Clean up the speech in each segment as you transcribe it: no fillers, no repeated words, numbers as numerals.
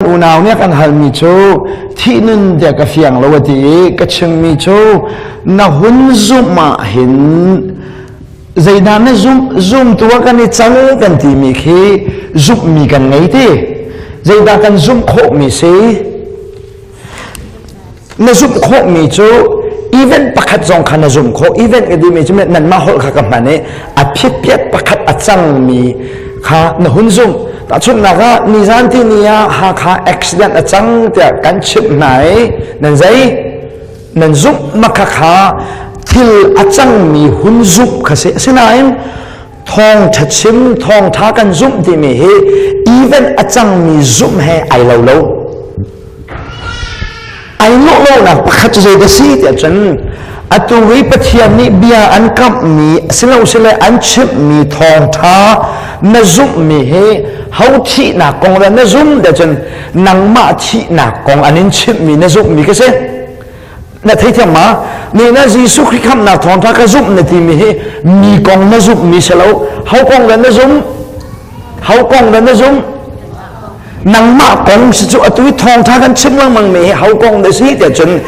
Unau nih a kan halmi cu thih nun tiah ka fiang lo a ti i ka chimmi cu na hun zumh ah hin zeidah na zumh? Zumtu ah kan i cal kan timi khi zumhmi kan ngei ti. Zeidah kan zumh khawhmi si? Na zumh khawhmi cu event pakhat zong kha na zumh khawh. Event ka timi cu nanmah holh kha ka hman i a phitpiat pakhat a cangmi kha na hun zumh. Tahchunhnak ah, nizan ti ni ah Hakha accident a cang tiah kan chimh hna i nan zei nan zumh ma kha kha thil a cangmi hun zumh kha si. Asinain thawngṭha chim, thawngṭha kan zumh timi hi event a cangmi zumh he ai lo lo. Ai lawh lonak pakhat cu zei dah si tiah cun, atu i Pathian nih bia an kamhmi silosile an chimhmi thawngṭha na zumhmi hi ho thihnak kong dah na zum tiah cun, nangmah thihnak kong an in chimhmi na zumhmi ka si. Na theithiam ma? Ni na Jesuh Khrih khamhnak thawngṭha ka zumh na timi hi mi kong na zumhmi si lo. Ho kong dah na zumh? Ho kong dah na zumh? Nangmah kong si cu. Atu i thawngtha kan chim lengmang mi hi ho kong dah si tiah cun,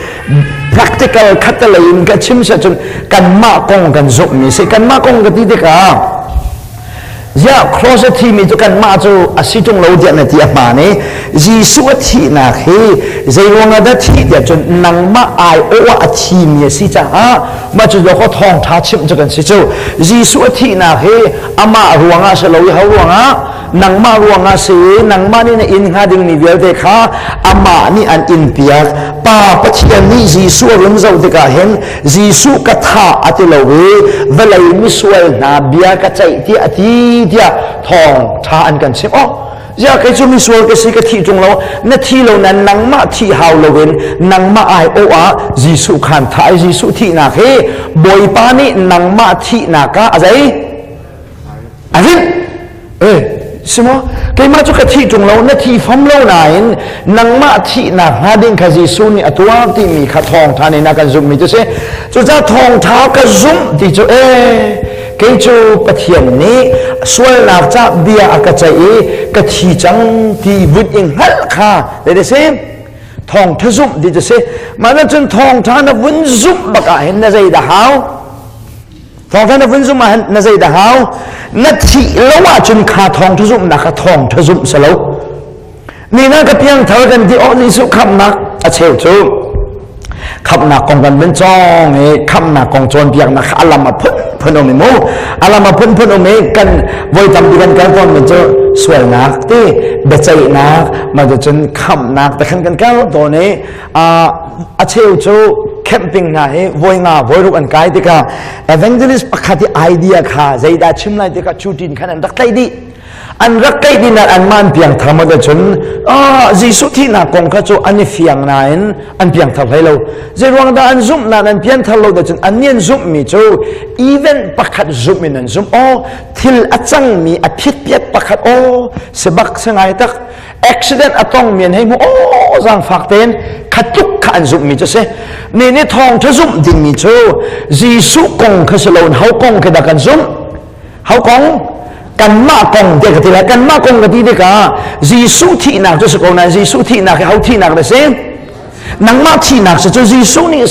practical khatalei in ka chim si cun, kanmah kong kan zumhmi si. Kanmah kong ka ti tikah, ziah cross a thimi cu kanmah cu a si ṭung lo tiah na ti? A hmaan i Jesuh a thihnak hi zei ruangah dah thih tiah cun, nangmah aiawh ah a thimi a si caah mah cu dawkaw thawngṭha chimh cu kan si cu. Jesuh a thihnak hi amah ruangah si lo i ho ruangah? Nangmah ruangah si. Nangmah nih na in hnga dingmi vialte kha amah nih an in piak. Pa Pathian nih Jesuh a run zoh tikah hin Jesuh ka thah a ti lo i vawlei misual hna bia ka ceih tiah a ti tiah thawng ṭha an kan chimh. Oh, ziah kei cu misual ka si, ka thih ṭung lo? Na thi lo nan nangmah thih hau loin nangmah ai awh ah Jesuh khan thah i Jesuh thihnak hi Bawipa nih nangmah thihnak ah a zei a rinh eh simo. Keimah cu ka thi ṭung lo, na thi fam lo nain nangmah thihnak hnga ding kha Jesuh nih a tuar timi kha thawngṭha nih na kan zumhmi cu si. Cucaah thawngṭha ka zumh ti cu, eh, kei cu Pathian nih sualnak ca bia a ka ceih i ka thi cang ti vun i hngalh kha zei si thawngṭha zumh ti cu si. Mah na cun thawngṭha na vun zumh bak ah hin na zei dah hau? Thawngṭha na vun zumh ahhin na zei dah hau? Na thih lo ahcun kha thawngṭha zumhnak kha thawngṭha zumh si lo. Ni na ka piangthar kan ti, oh, Jesuh khamhnak, a cheu cu khamhnak kong kan vun cawng i khamhnak kong cawnpiaknak kha a lam a phunphun um i mu, a lam a phunphun um i kan voi tampi kan kal tawn mi cu sualnak ti, biaceihnak, mah cun khamhnak te khan kan kal tawn i a cheu cu camping hna hi voi nga voi ruk an kai tikah evangelist pakhat i idea kha zeidah chim lai tikah cutin khan an rak tlaih dih. An rak tlaih dih nain anmah an piangthar maw cun Jesuh thihnak kong kha cu an i fiang nain an piangthar hlei lo. Zei ruang dah an zumh nain an piangthar lo cun, an nih an zumhmi cu event pakhat zumh in an zumh. Aw, thil a cangmi a phitpiat pakhat, aw, si bak, si ngai tak, accident a tong mi an hei hmu, aw, zaangfak tein kha tluk kha an zumh mi cu si. Ni nih thawngtha zumh dingmi cu Jesuh kong kha si loin ho kong khi dah kan zumh? Ho kong? Kanmah kong tiah ka ti lai. Kanmah kong ka ti tikah Jesuh thihnak cu si ko nain Jesuh thihnak hi ho thihnak na si? Nangmah thihnak si cu. Jesuh nih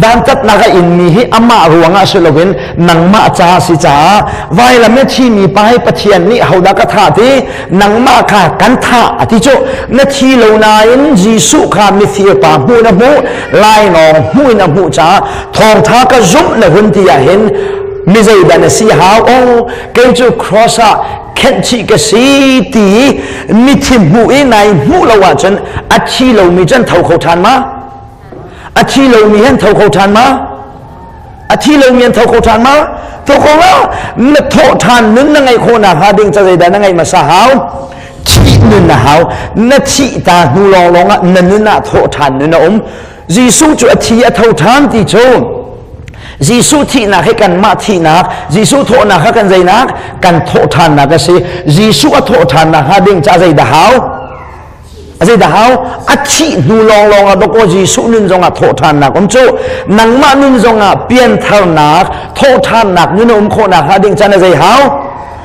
dantatnak a inmi hi amah ruangah si loin nangmah ca si caah vailam i thimi pa hi Pathian nih hodah ka thah ti? Nangmah kha kan thah a ti cu. Na thi lo nain Jesuh kha mifir pa hmuh na hmuh, lainawng hmuh in a hmuh caah thawngtha ka zumh na hun ti ah hin mi zeidah na si hau? Oh, kei cu cross ah khenh chih ka si ti mithi hmuh i nai hmuh lo ahcun a thi lomi cu an tho kho ṭhan ma? A thi lomi an tho kho ṭhan ma? A thi lomi an tho kho ṭhan ma? Tho kho lo. Na thawh ṭhan nun na ngeih khawh nakhnga ding ca zeidah na ngeih hmasa hau? Thih nun na hau. Na thih ta hnu lawnglawng ah na nun ah thawh ṭhan nun a um. Jesuh cu a thi, a tho ṭhan ti cu Jesuh thihnak hi kanmah thihnak, Jesuh thawhnak kha kan zeinak? Kan thawh ṭhannak a si. Jesuh a thawh ṭhannak hnga ding ca zeidah hau? A zeidah hau? A thih hnu lawnglawng ah dawkaw Jesuh nun zongah thawh ṭhannak um cu. Nangmah nun zongah piantharnak, thawh ṭhannak nun a um khawhnak hnga ding ca na zei hau?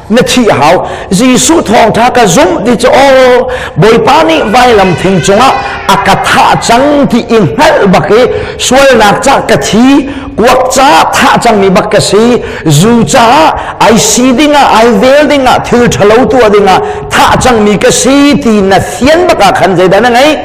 Na thih a hau. Jesuh thawngṭha ka zumh ti cu aw Bawipa nih vailam thing cungah a ka thah cang ti i hngalh bak i sualnak ca ka thi kuak ca thah cangmi bak ka si zu caah ai si dingah ai vel dingah thil ṭhalo tuah dingah thah cangmi ka si ti na fian bak ah khan zeidah na ngeih?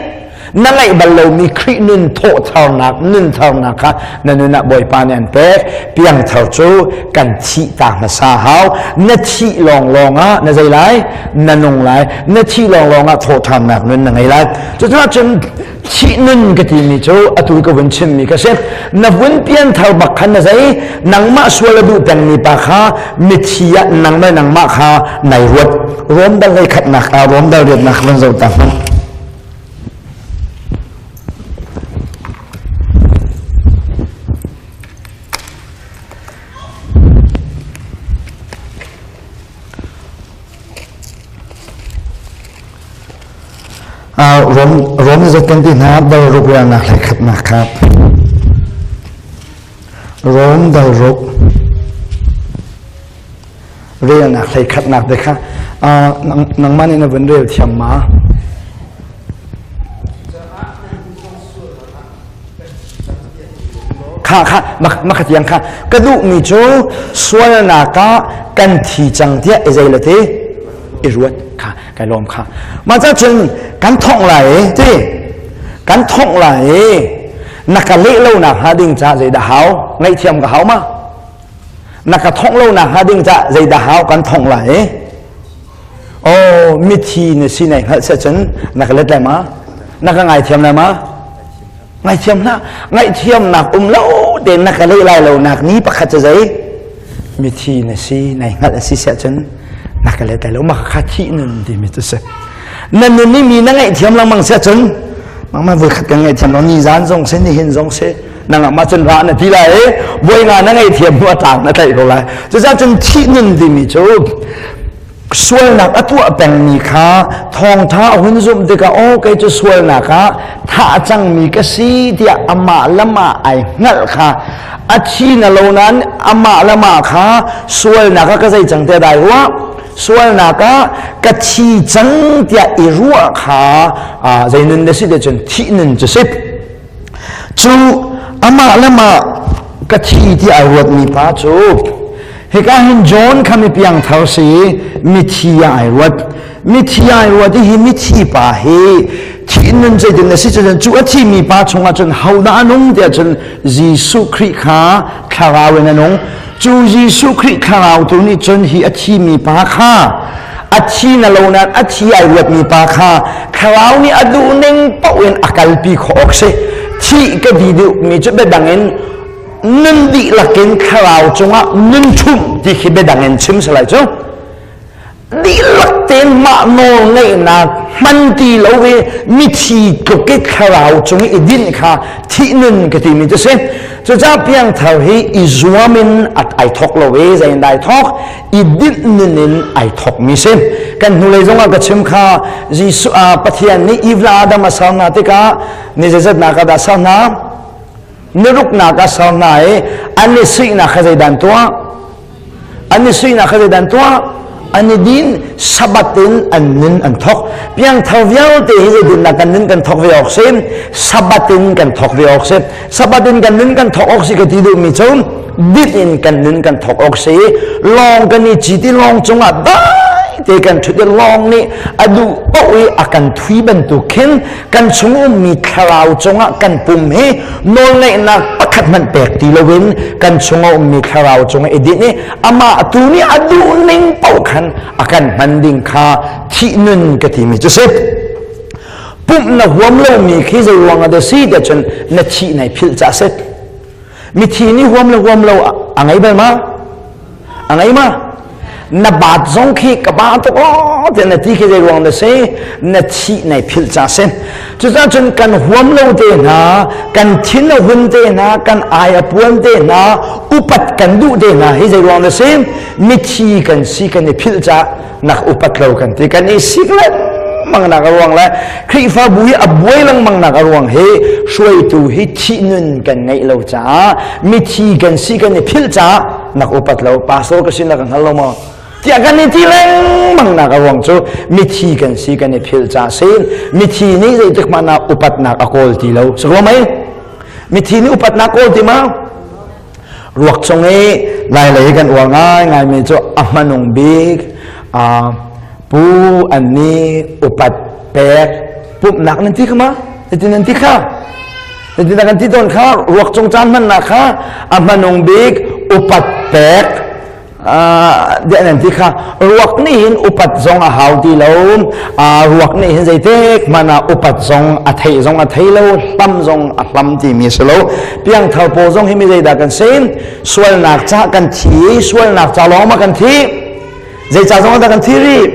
Na ngeih bal lomi Khrih nun thawhtharnak nun tharnak kha na nun ah Bawipa nih an pek. Piangthar cu kan thih ta hmasa hau. Na thih lawnglawng ah na zei lai? Na nung lai. Na thih lawnglawng ah thawhthannak nun na ngei lai. Cucaah cun thih nun ka timi cu atu ka vun chimmi ka si. Na vun pianthar bak khan na zei? Nangmah sual a duh pengmi pa kha mithi ah nangmah nangmah kha nai ruat. Rom dal hlei khatnak ah Rom dal riatnak van zoh ta hmanh. Rom Rom zat kan ti hna dal ruk rialnak hlei khatnak kha Rom dal ruk relnak hlei khatnak te kha nangmah nih na vun rel thiam ma? Kha kha makha tiang kha ka duhmi cu sualnak ah kan thi cang tiah i zei le ti i ruat kha kai lawm kha mah ca cun kan thongh lai ti kan thongh lai na ka leh lo nak hnga ding ca zeidah hau ngaihthiam ka hau ma Na ka thongh lo nak hnga ding cah zeidah hau kan thongh lai i? Oh, mithi na si nai hngalh seh cun na ka let lai ma? Na ka ngaithiam lai ma? Ngaithiam hlah. Ngaihthiamnak um lo tein na ka leh lai lo nak ni pakhat cu zei? Mithi na si nai hngalh a si seh cun na ka let lai lo. Mah kha thih nun timi cu si. Na nun i mi na ngaihthiam lengmang seh cun mangmah voi khat kan ngaihthiam lo ni zan zong si nihin zong si nangah mah cun ra na ti lai i voi nga na ngaihthiam hnu a tlang na tlaih ko lai. Cucaah cun thih nun timi cu sualnak a tuah pengmi kha thawngtha a hun zumh tikah aw kei cu sualnak ah thah cangmi ka si tiah amah lamah ai hngalh kha a thi na lo nain amah lamah kha sualnak ah ka zei cang tiah dai ruah sualnak ah ka thi cang tiah i ruah kha zei nun na si te cun thih nun cu si. Cu amah le mah ka thi ti ai ruatmi pa cu hika hin John kha mi piangthar si mithi ah ai ruat. Mithi ai ruat i hi mithi pa hi thih nun zeitin a si cun cu a thimi pa chungah cun hodah a nung tiah cun Jesuh Khrih kha thlarau in a nung. Cu Jesuh Khrih thlarau tu nih cun hi a thimi pa kha a thi na lo nain a thi ai ruatmi pa kha thlarau nih a duh ning paoh in a kalpi khawh awk si. Thih ka ti duhmi cu biadang in nun dihlak in thlarau cungah nun ṭhumh ti khi biadang in chim si lai cu. Dihlak tein mah nawl ngeihnak hman ti lo i mithi tluk i thlarau cung i dinh kha thih nun ka timi cu si. Cucaah piangthar hi i zuam in ai thawk lo i zei in dah ai thawk? I dinh nun in ai thawkmi si. Kan hnulei zongah ka chim kha Jesuh Pathian nih Eve le Adam a ser hna tikah ni zeizatnak ah dah ser hna? Ni ruknak ah ser hna i an i suihnak kha zeidah an tuah? An i suihnak kha zeidah an tuah? An i din. Sabbath in an nun an thawk. Piangthar vialte hi zeitindah kan nun kan thawk ve awk si? Sabbath in kan thawk ve awk si. Sabbath in kan nun kan thawk awk si ka ti duhmi cu dit in kan nun kan thawk awk si. Lawng kan i cit i lawng cungah dai te kan ṭhut i lawng nih a duh paoh i a kan thui bantuk khin kan chung ummi thlarau cungah kan pum hi nawlngeihnak pakhat hmanh pek ti loin kan chungah ummi thlarau cungah i dinh i amah tu nih a duh ning paoh khan a kan hman ding kha thih nun ka timi cu si. Pumh na huam lomi khi zei ruang ah dah si tiah cun na thih nai philh ca si. Mithi nih huam le huam lo a ngei bal ma? A ngei ma? Na baat zong khi ka ba tuk aw tiah na ti khi zei ruang na si? Na thih nai philh ca si. Cucaah cun kan huam lo te hna, kan thin a hun te hna, kan ai a puan te hna, upat kan duh te hna hi zei ruang na si? Mithi kan si kan i philh ca nak upat lo kan ti. Kan i sik lengmang nak a ruang le Khrihfabu hi a buai lengmang nak a ruang hi hruaitu hi thih nun kan ngeih lo caah mithi kan si kan i philh caah nak upat lo. Pastor ka sin na ka hngal lo maw? Tiah kan i ti lengmang nak a ruang cu mithi kan si kan i philh ca si. Mithi nih zeitik hmanh ah upatnak a kawl ti lo. Si ko mei? Mithi nih upatnak kawl ti ma? Ruak cung i Lailei kan uar ngaingaimi cu a hmanung bik pu an nih upat pek pumhnak nan ti kha ma? Ti nan ti kha? Ti kan ti tawn kha ruak cung caan hmannak kha a hmanung bik upat pek diah nan ti kha. Ruak nih hin upat zong a hau ti lo. Ruak nih hin zeitik hmanh ah upat zong a theih zong a thei lo, hlam zong a hlam timi a si lo. Piangthar pawl zong hi mi zeidah kan si? Sualnak ca kan thi, sualnak ca lawng ma kan thi? Zeica zong dah kan thi rih?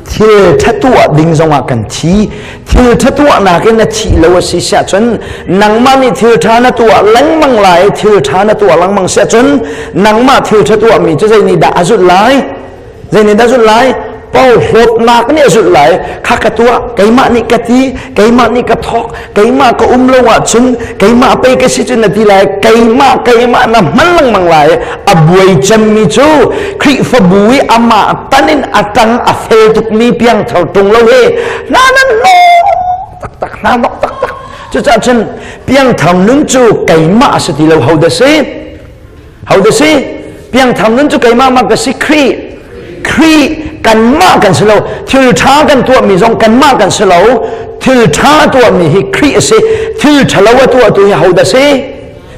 Thil ṭha tuah ding zongah kan thi. Thil ṭha tuahnak in na thih lo a si siah cun nangmah nih thil ṭha na tuah lengmang lai. Thil ṭha na tuah lengmang siah cun nangmah thil ṭha tuahmi cu zei nih dah a zulh lai? Zei nih dah a zulh lai? Porhlawtnak nih a zulh lai. Kha ka tuah, keimah nih ka ti, keimah nih ka thawk, keimah ka um lo ahcun keimah pei ka si cun na ti lai. Keimah, keimah na hman lengmang lai. A buai cemmi cu Khrihfabu i amah tan in a ṭang a fel tukmi piangthar ṭung lo hi hna nan hnawk taktak, hna hnawk taktak. Cucaah cun piangthar nun cu keimah a si ti lo, ho dah si? Ho dah si? Piangthar nun cu keimah ma ka si? Khrih. Khrih kanmah kan si lo. Thil ṭha kan tuahmi zong kanmah kan si lo. Thil ṭha a tuahmi hi Khrih a si. Thil ṭhalo a tuahtu hi ho dah si?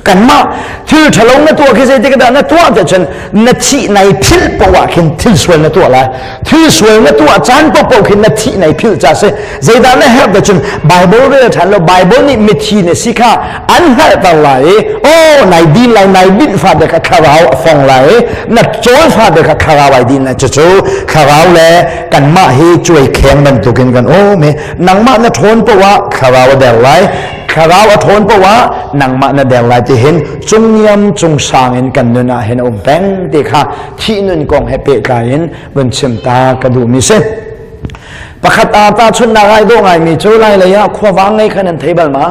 Kanmah. Thil ṭhalo na tuah khi zeitik dah na tuah ti cun na thih nai philh poah ah khin thil sual na tuah lai. Thil sual na tuah caan paohpaoh khin na thih nai philh ca si. Zeidah na herh ti cun Bible rel ṭhan lo. Bible nih mithi na si kha an hngalhter lai i aw nai din lai, nai dinh fate kha thlarau a fong lai i na cawl fate kha thlarau ai din lai. Cucu thlarau le kanmah hi cuai kheng bantukin kan um i nangmah na ṭhawn poah ah thlarau a der lai, thlarau a ṭhawn poah ah nangmah na der lai ti hin cungniam cungsang in kan nun ah hin a um peng ti kha thih nun kong he pehtlai in vun chim ta ka duhmi si. Pakhat ah tahchunhnak ai dawh ngaimi cu Lailei ah khuavang ngei kha nan thei bal ma?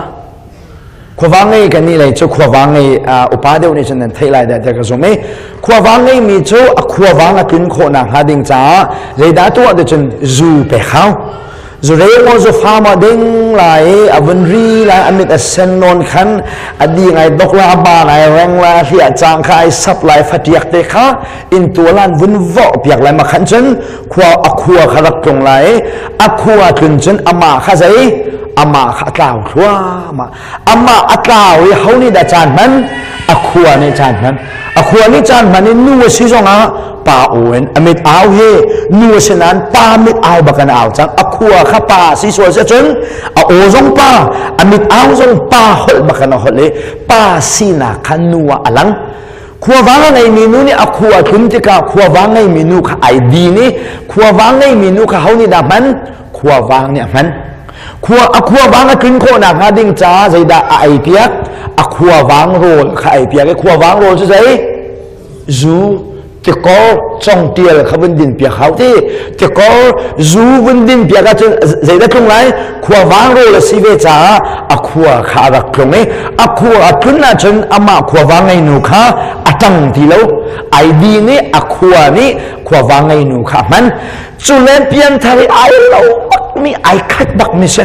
Khuavang ngei kan nih lei cu khuavang ngei upa deuh nih cun nan theih lai dah tiah ka zumh i khuavang ngeimi cu a khuavang a tlun khawh nakhnga ding caah zeidah tuah ti cun zu pek hau. Zureu maw zufa maw ding lai i a vun ri lai, a mit a sen nawn khan a di ngai dok la, a ba ngai reng la, a hliah cang kha ai sap lai, fatiak te kha in tualan vun vorh piak lai. Ma khan cun khua a khua kha rak tlung lai i a khua tlun cun amah kha zei amah kha a tlau thluahmah. Amah a tlau i ho nih dah caan hman? A khua nih caan hman. A khua nih caan hman in nu a si zongah pa aw in a mit au hi nu a si nain pa mit au bak in au cang. A khua kha pa si sual si cun a aw zong pa, a mit au zong pa holh bak in a holh i pa sinak kha nu ah a lang. Khuavang a ngeimi nu nih a khua a tlun tikah khuavang ngeimi nu kha ai din i khuavang ngeimi nu kha ho nih dah hman? Khuavang nih a hman. Khua a khuavang a tlun khawh nakhnga ding caah zeidah a ei piak? A khuavang rawl kha ei piak i khuavang rawl cu zei? Zu, tikor, congtial kha vun din piak hau ti. Tikor, zu vun din piak ahcun zeidah tlung lai? Khuavang rawl a si ve caah a khua kha a rak tlung i a khua a tlun ahcun amah khuavang ngeinu kha a ṭang ti lo. Ai din i a khua nih khuavang ngeinu kha a hman. Cu le piangthar i ai lo bakmi, ai khat bakmi si.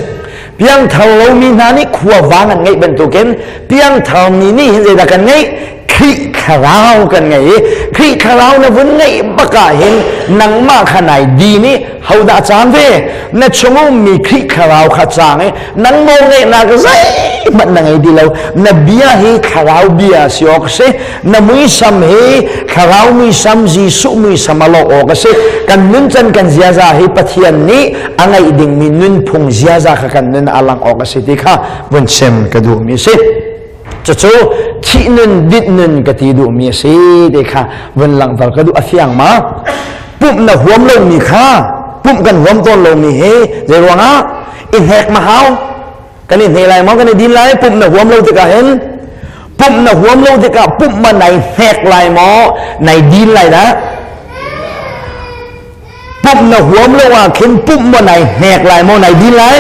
Piangthar lomi hna nih khuavang an ngeih bantukin piangthar mi nih hin zeidah kan ngeih? Khrih thlarau kan ngei i Khrih thlarau na vun ngeih bak ah hin nangmah kha nai din i hodah cang ve? Na chung ummi Khrih thlarau kha cang i nang nawlngeihnak zeihmanh na ngei ti lo. Na bia hi thlarau bia si awk a si. Na muisam hi thlarau muisam, Jesuh muisam a lawh awk a si. Kan nuncan kan ziaza hi Pathian nih a ngeih dingmi nunphung ziaza kha kan nun a langh awk a si ti kha vun chim ka duhmi a si. Cucu thih nun, dinh nun ka ti duhmi a si ti kha vun langhter ka duh. A fiang ma? Pumh na huam lomi kha, pumh kan huam tawn lomi hi zei ruangah i hnek ma hau? Kan i hne lai maw, kan i din lai? Pumh na huam lo tikah hin, pumh na huam lo tikah pumh ma nai hnek lai maw, nai din lai dah? Pumh na huam lo ah khin pumh maw nai hnek lai maw, nai din lai?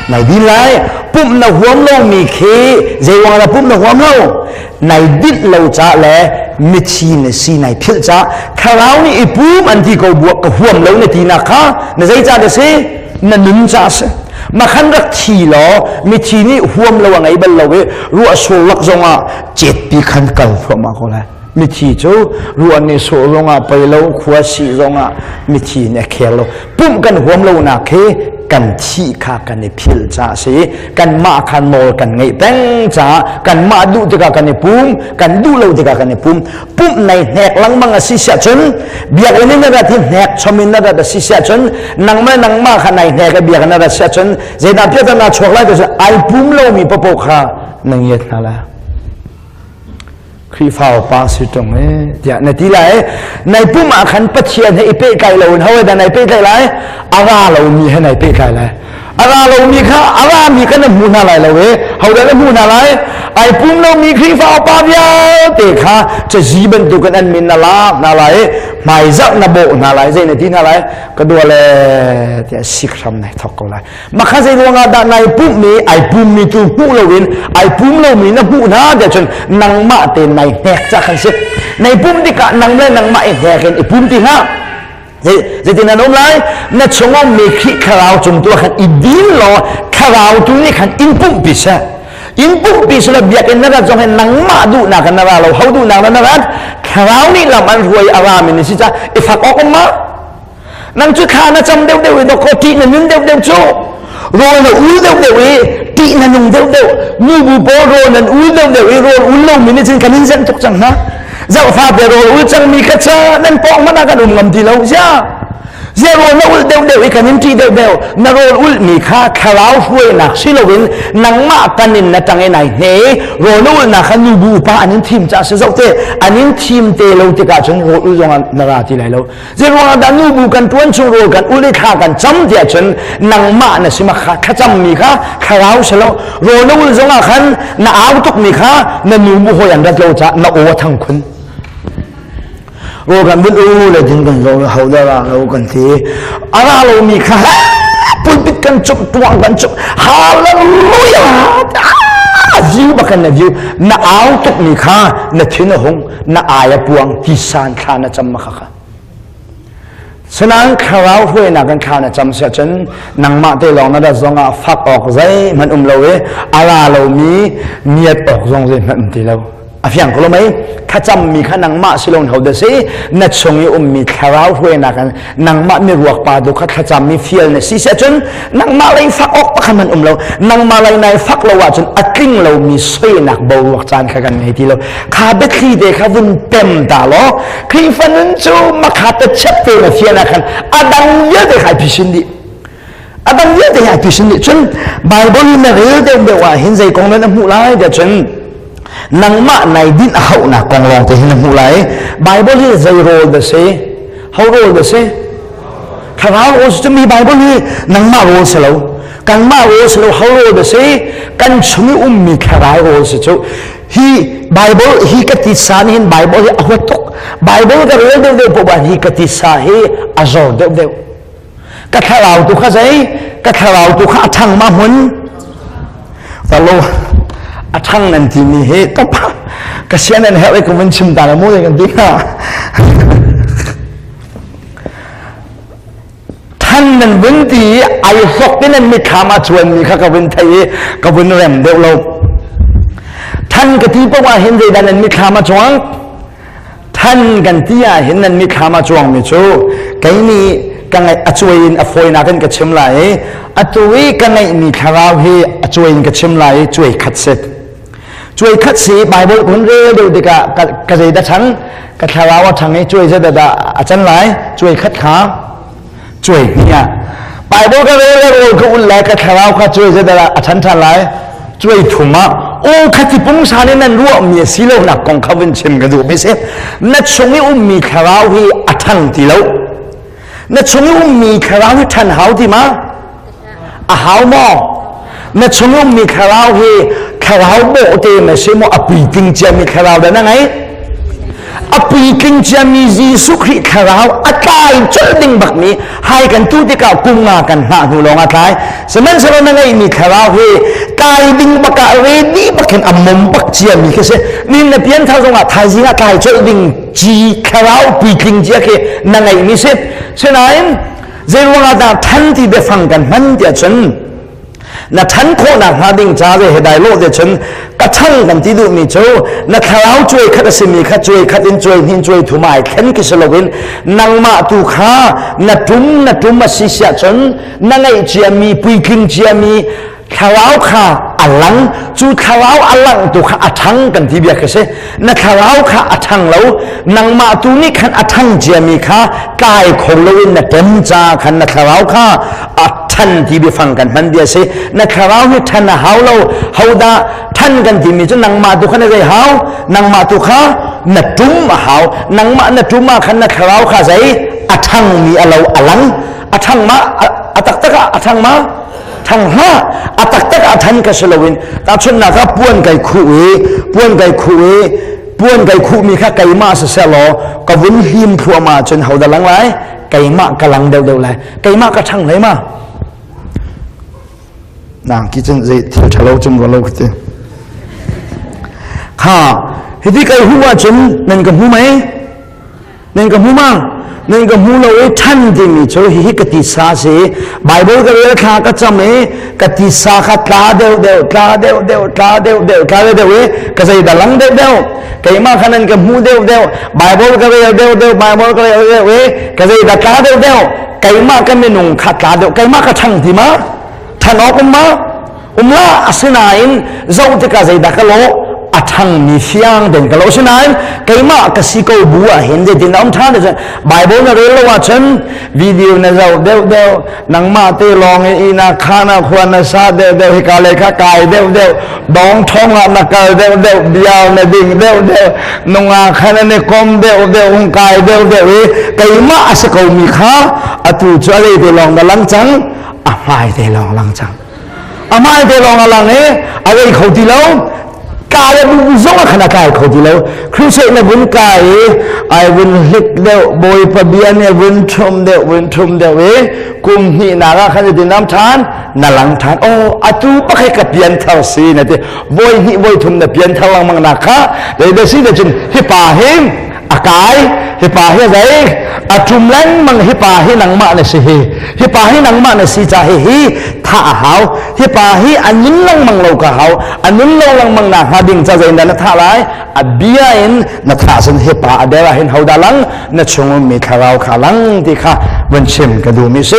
Nai din lai. Pumh na huam lomi khi zei ruang dah pumh na huam lo? Nai dinh lo ca le Mithi na si nai philh ca thlarau nih i pum an ti ko buah ka huam lo na ti nak kha na zei ca dah si? Na nun ca si. Makhan rak thi law mithi nih huam lo a ngei bal lo i ruah sur lak zongah cetpi khan kal thluahmah ko lai. Mithi cu ruah nih sawh zongah pei lo, khua sih zongah mithi nih a khel lo. Pumh kan huam lonak hi kan thih kha kan i philh caah a si. Kanmah kha nawl kan ngeih peng caah kanmah duh tikah kan i pum, kan duh lo tikah kan i pum. Pumh nei hnek lengmang a si siah cun biakinn in na rat hi hnek chom in na rat a si siah cun nangmah nangmah kha nai hnek i biakinn na rat siah cun zeidah piahtana chuak lai ti ai pum lomi papoh kha na ngiat hna lai. Khrihfa upa si ṭung e tiah na ti lai. Nai pum ah khan Pathian he i pehtlai loin ho dah nai pehtlai lai? A ra lomi he nai pehtlai lai. A ra lomi kha a rami kha na hmu hna lai lo e. Ho dah na hmu hna lai? Ai pum lomi Khrihfa upa vialte kha cazi bantukin an min na lak hna lai i hmaizarh na bawh hna lai. Zei na ti hna lai? Ka dua le tiah sik hram nai thawk ko lai. Makha zei ruangah dah nai pummi ai pummi tu hmuh loin ai pum lomi na hmuh hna tiah cun nangmah te nai hnek ca khan si. Nai pum tikah nang le nangmah i hnek in i pum ti hlah. Zeitin an um lai? Na chungah mi Khrih thlarau cung tu ah khan i din law thlarau tu nih khan in pumhpi seh. In pumhpi seh biakinn na rat zong hin nangmah duhnak in na ra lo, ho duhnak na rat? Thlarau nih lam an hruai a rami ni si ca i fak awk um ma? Nang cu thla na cam deuhdeuh i dawkaw ṭih na nun deuhdeuh cu. Rawl na ul deuhdeuh i ṭih na nung deuhdeuh. Nubu pawl rawl nan ul deuhdeuh i rawl ul lomi nih cun kan in zenh tuk cang hna. Zohfa te rawl ul cangmi kha ca nan pawng hmanh ah kan um ngam ti lo. Ziah! Ziah rawl na ulh deuhdeuh i kan in ṭih deuhdeuh. Na rawl ulhmi kha thlarau hruainak si loin nangmah tan in na ṭang i nai hne. Rawl na ulhnak kha nubu upa an in thim caah si zoh te. An in thim te lo tikah cun rawl ul zongah na ra ti lai lo. Zeiruangah dah nubu kan ṭuan chung rawl kan ul i thla kan cam tiah cun nangmah na si ma kha thlacam mi kha thlarau si lo. Rawl na ul zongah khan na au tuk mi kha na nu mu hawi an rat lo caah na aw a thang khun. Rawl kan vun u le din kan zo ho dah ra lo kan ti. A ra lo mi kha pulpit kan cuk tuang kan cuk hallelujah view bakan na view na au tuk mi kha na thin a hung na ai a puang tisan thla na cam ma kha kha Sinain thlarau hruainak in thla na cam siah cun nangmah te lawng na rat zongah fak awk zeihmanh um lo i a ra lomi ngiat awk zong zeihmanh um ti lo. A fiang ko lo mei? Thlacammi kha nangmah si loin ho dah si? Na chung i ummi thlarau hruainak in nangmah miruak pa tu kha thlacammi fial na si siah cun nangmah lei fak awk pakhat hmanh um lo. Nangmah lei nai fak lo ahcun a tling lomi soinak boruak caan kha kan ngei ti lo. Kha biathli te kha vun pem ta law Khrihfa nun cu makha te chep te na fian ah khan a dang vialte kha ai phisin dih. A dang vialte hi ai phisin dih. Cun Bible in na rel deuh deuh ah hin zei kong na hmuh lai tiah cun nangmah nai dinh a hauhnak kong lawng te hi na hmuh lai. Bible hi zei rawl dah si? Ho rawl dah si? Thlarau rawl si. Mi Bible hi nangmah rawl si lo. Kanmah rawl si lo, ho rawl dah si? Kan chung i ummi thlarau rawl si cu. Hi Bible hi ka titsa nih hin Bible hi a huat tuk. Bible ka rel deuh deuh poah hi ka titsa hi a zor deuh deuh. Ka thlarau tu kha zei? Ka thlarau tu kha a ṭhang ma hmun? Talo a ṭhang nan timi hi topa ka sian an herh i ka vun chim ta la mu kan ti hnga. Than nan vun ti i ai hlok in an mitthlam a cuanmi kha ka vun thei i ka vun rem deuh lo. Than ka ti paoh ah hin zeidah nan mitthlam a cuang? Than kan ti ah hin nan mitthlam a cuangmi cu kei nih ka ngaih a cuai in a fawinak in ka chim lai i atu i ka ngeihmi thlarau hi a cuai in ka chim lai i cuai khat si. Cuai khat si Bible kun rel deuh tikah ka zeidah ṭhang? Ka thlarau a ṭhang i cuai zeidah dah a can lai? Cuai khat kha cuai hnih ah. Bible ka rel le rawl ka ul lai ka thlarau kha cuai zeidah a ṭhan ṭhan lai? Cuai thum ah aw khati pungsan in nan ruahmi a si lonak kong kha vun chim ka duhmi si. Na chung i ummi thlarau hi a ṭhang ti lo. Na chung i ummi thlarau hi ṭhan hau ti ma? A hau maw? Na chung ummi thlarau hi thlarau bawhte na si maw a puitling ciami thlarau dah na ngei? A puitling ciami Jesuh Khrih thlarau a tlai colh ding bakmi hai kan tu tikah kum nga kan hngah hnu lawng a tlai. Sihmanhsehlaw na ngeihmi thlarau hi tlai ding bakah ready bak hin a mom bak ciami khi si. Nin na pianthar zongah thaizing ah tlai colh ding ci thlarau puitling cia khi na ngeihmi si. Sinain zeiruangah dah than ti biafang kan hman tiah cun na ṭhan khawhnak hnga ding ca ve he dai lawh te cun ka ṭhang kan ti duhmi cu na thlarau cuai khat a simi kha cuai khat in cuai hnin cuai thum ai thlen khi si loin nangmah tu kha na ṭum na ṭum a si siah cun na ngeih ciami puitling ciami thlarau kha a lang. Cu thlarau a langh tu kha a ṭhang kan ti bia khi si. Na thlarau kha a ṭhang lo, nangmah tu nih khan a ṭhang ciami kha tlai kho loin na ṭem ca khan na thlarau kha a ṭhan ti biafang kan hman bia si. Na thlarau hi ṭhan a hau lo. Hodah ṭhan kan timi cu nangmah tu kha na zei hau? Nangmah tu kha na ṭum a hau. Nangmah na ṭum ah khan na thlarau kha zei a ṭhangmi a lo, a lang. A ṭhang ma? A taktak ah a ṭhang ma? Ṭhang hlah. A taktak ah ṭhan ka si loin, tahchunhnak ah, puan kai khuh i puan kai khuh i puan kai khuhmi kha keimah siseh law ka vun hlim thluahmah cun hodah lang lai? Keimah ka lang deuhdeuh lai. Keimah ka ṭhang hlei ma? Nang ki cun zei thil ṭhalo cun rua lo khi kha hiti kai hu ahcun nan ka hmu mei? Nan ka hmu ma? Nan ka hmu lo i ṭhan timi cu hihi ka tisa si. Bible ka rel, thla ka cam i ka tisa kha tla deuh deuh, tla deuh deuh, tla deuh deuh, tla deuh deuh i ka zei dah lang deuh deuh. Keimah kha nan ka hmu deuh deuh. Bible ka rel deuh deuh, Bible ka rel deuh i ka zei dah tla deuh deuh. Keimah ka minung kha tla deuh. Keimah ka ṭhang ti ma? Ṭhan awk um ma? Um la. Asinain zoh tikah zeidah ka lawh? A ṭhangmi fiang den ka lo. Asinain keimah ka si ko bu ah hin zeitin a um ṭhan? Cun Bible na rel lo ahcun video na zoh deuh deuh, nangmah te lawng i ina khana khua na sa deuh deuh, hika le kha kai deuh deuh, dong thong ah na kal deuh deuh, biao na ding deuh deuh, nunga khan na kom deuh deuh, hung kai deuh deuh i keimah a si ko mi kha atu cu a lei te lawng na lang cang, a hmai te lawng lang cang. A hmai te lawng a lang i a rei kho ti lo. Ka le bu zong a khan a kai kho ti lo. Crusade na vun kai i ai vun hlik deuh, Bawipa bia nih vun ṭhum deuh, vun ṭhum deuh i kum hnih nak ah khan ti nam ṭhan, na lang ṭhan. Oh, atu pakhat ka pian thar si na ti. Voi hnih voi thum na pian thar lengmang nak kha dei da si da cun hi pa hi a kai, hi pa hi zei a ṭum lengmang, hi pa hi nangmah na si, hi hi pa hi nangmah na si ca hi hi thah a hau. Hi pa hi a nun lengmang lo ka hau. A nun lo lengmang nak hnga ding ca zei na thah lai? A bia in na thah sin. Hi pa a der ah hin hodah lang? Na chung ummi thlarau kha lang ti kha vun chim ka duhmi si.